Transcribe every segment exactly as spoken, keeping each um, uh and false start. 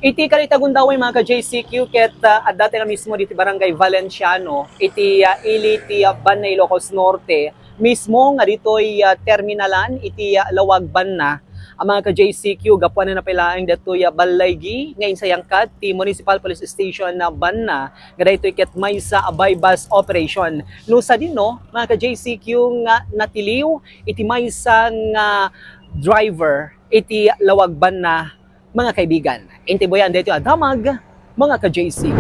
Iti karita gundaway, mga ka-J C Q, ket, ah, adda tayo mismo diti Barangay Valenciano, iti, ah, ili ti, ah, Banna, Ilocos Norte, mismo nga ditoy, ah, terminalan iti, ah, Lawag Banna. Ang mga ka-J C Q, gapuanan na pay laeng ditoy, ah, ballaygi nga insayangkat ti Municipal Police Station na Banna, nga daytoy ket maysa a buy-bust operation. No sadino, mga ka-J C Q, nga natiliw iti maysa nga driver iti Lawag Banna, mga kaibigan. Intibuyan daytoy a damag, mga ka-J C.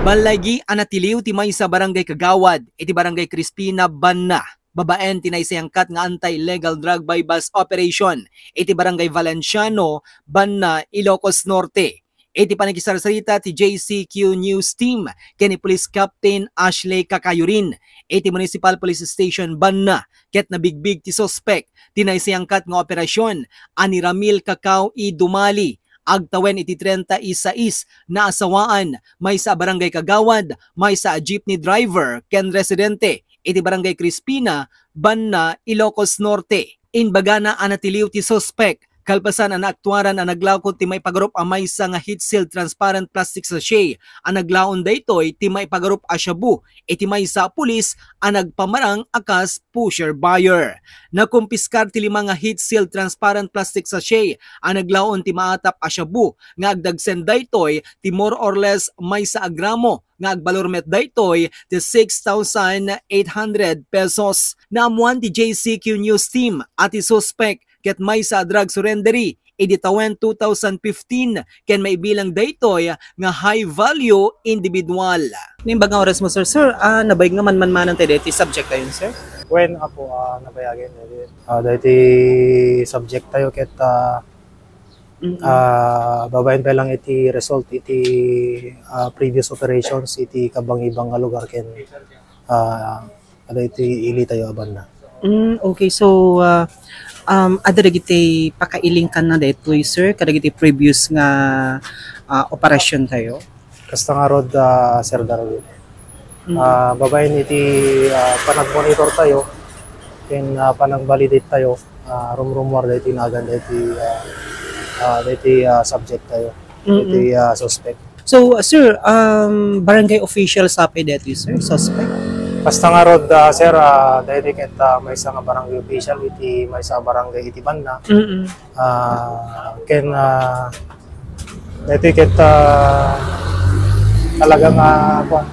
Ballaygi a natiliw ti maysa barangay kagawad iti Barangay Crispina, Banna, babaen ti naisayangkat nga anti-illegal drug buy-bust operation iti Barangay Valenciano, Banna, Ilocos Norte. Iti panakisarsarita ti J C Q News Team ken ni Police Captain Ashley Kakayurin iti Municipal Police Station Banna, ket nabigbig ti suspek ti naisayangkat nga operasyon a ni Ramil Cacao y Dumali, agtawen iti treinta y seis, naasawaan, maysa a barangay kagawad, maysa a jeepney driver ken residente iti Barangay Crispina, Banna, Ilocos Norte. Imbagana a natiliw ti suspek kalpasan a naaktuaran a naglako ti maipagarup a maysa nga heat-sealed transparent plastic sachet a naglaon daytoy ti maipagarup a shabu iti maysa a pulis a nagpamarang a kas pusher buyer. Nakumpiskar ti lima nga heat-sealed transparent plastic sachet a naglaon ti maatap a shabu nga agdagsen daytoy ti more or less maysa a gramo nga agbalor met daytoy ti six thousand eight hundred pesos. Naammuan ti J C Q News Team a ti suspek ket maysa a drug surrenderee idi tawen two thousand fifteen ken maibilang daytoy nga high value individual. Naimbag nga oras mo, sir. Sir, ah, nabayag nga manmanmanan tayo daytoy subject tayo, sir? Wen, apo, ah, nabayagen daytoy. Ah, daytoy subject tayo ket, ah, Mm-mm. Ah, babaen pa lang iti result iti, ah, previous operations iti kabangibang nga lugar ken, ah, ada iti ili tayo a banna. Mm, okay. So, ah, um, adda dagiti pakailingkanna daytoy, sir, kadagiti previous nga, ah, operasyon tayo? Kasta ngarud, ah, Sir Darwin. Mm. Ah, babaen iti, ah, panagmonitor tayo, ken, ah, panagvalidate tayo, ah, rumrumuar daytoy nagan daytoy, ah, ah, daytoy, ah, subject tayo, Mm-mm. Daytoy, ah, suspect. So, uh, sir, um, barangay official sa pay daytoy, sir, suspect? Kasta ngarud, ah, sir, ah, daytoy ket, ah, maysa nga barangay official iti maysa a barangay iti banna. Mm-mm. Ah, ken, ah, daytoy ket, ah, talaga nga, kuan,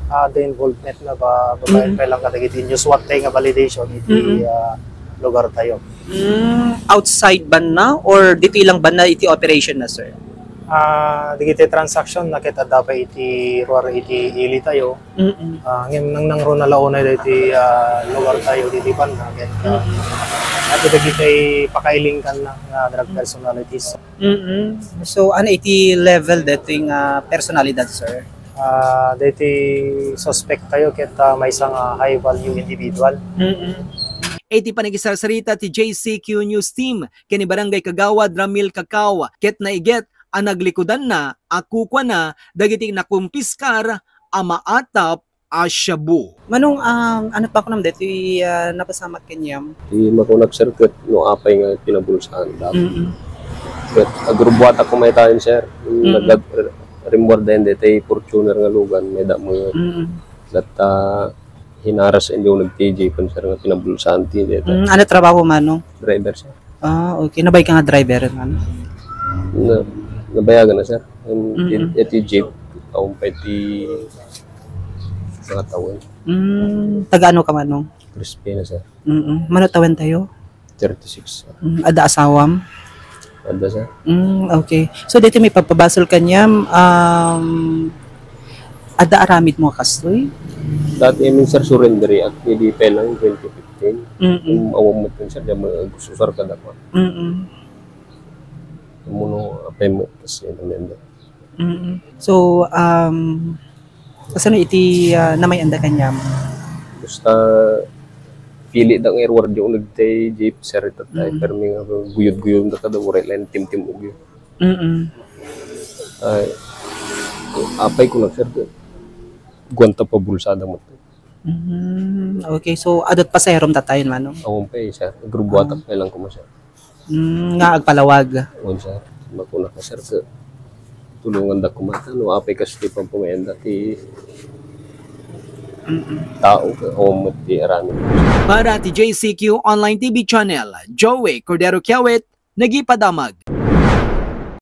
ah, the involvement na ba, babaen Mm. pa lang kadagiti inyusuattay nga validation iti, Mm. ah, lugar tayo. Mm, outside banna or ditoy lang banna iti operation na, sir? Ah, dagiti transaction na ket adda pay iti ruar iti ili tayo. Mm-mm. Ah, ngem nangnangruna la unay daytoy, ah, lugar tayo ditoy banna, ket, ah, Mm-mm. adda dagiti pakailingkanna nga drug Mm. personalities. Mm-mm. So, ano iti level daytoy nga personalidad, sir? Ah, daytoy suspect tayo ket, ah, maysa nga high value individual. Mm-mm. Iti panakisarsarita ti J C Q News Team ken ni Barangay Kagawad Ramil Cacao, ket naiget a naglikudanna a kukuana dagiti nakumpiskar a maatap a shabu. Manong, um, ano pa kunam daytoy, ah, napasamak kaniam? Ti makunak, sir, ket no apay nga pinabulsaan damo. Mm-mm. Ket agrubbuatak koma itayon, sir. Mm-mm. Nagag-, rimmuarda daytoy Fortuner nga lugan, mayda met. Mm-mm. Ket, ah, hinaras inyo nag-T J pen, sir, nga pinabulsaan ti daytoy. Mm, ano trabaho, manong? Driver, sir. Ah, okay. Nabayag ka nga driver, ano? Na, nabayagan na, sir. Ang Mm-mm. it-, iti jeep, awan pay ti mga tawen. Mm, taga ano ka, manong? Crispina, sir. Mm-mm. Mano tawen tayo? Thirty-six, sir. Mm, adda asawam? Adda, sir. Mm, okay. So, daytoy maipabpabasol kaniam, um, adda aramid mo kastoy? Dati amin, sir, surrender, at hindi pa lang twenty fifteen. Mm-mm. Kung awam mo, sir, di mo gusto, sir, kada pa. Mm-mm. Muno, apay mo, tas yun, ano, ano. Mm-mm. So, um, kasano iti, ah, namayanda kaniam? Basta, pili da nga irward yung nagtay jeep, sir, ita tayo. Mm. Pero may nga guyod-guyod na kada, uray lang, tim-tim, ugyo. Mm-mm. Ay, apay ko lang, sir, guwanta pa bulsada mo. Mm, okay. So, adda pasaherom tayo, manong? Awan pa, eh, sir. Grubuatak Ah. pa lang ko, sir. Mm, nga agpalawag. Wen, sir. Makuna ka, sir, ka. Tulonganda koma ta no apay kas ti pampumayanda ti tao o met ti aramid. Para ti J C Q Online T V Channel, Joey Cordero Kiawit, nagipadamag.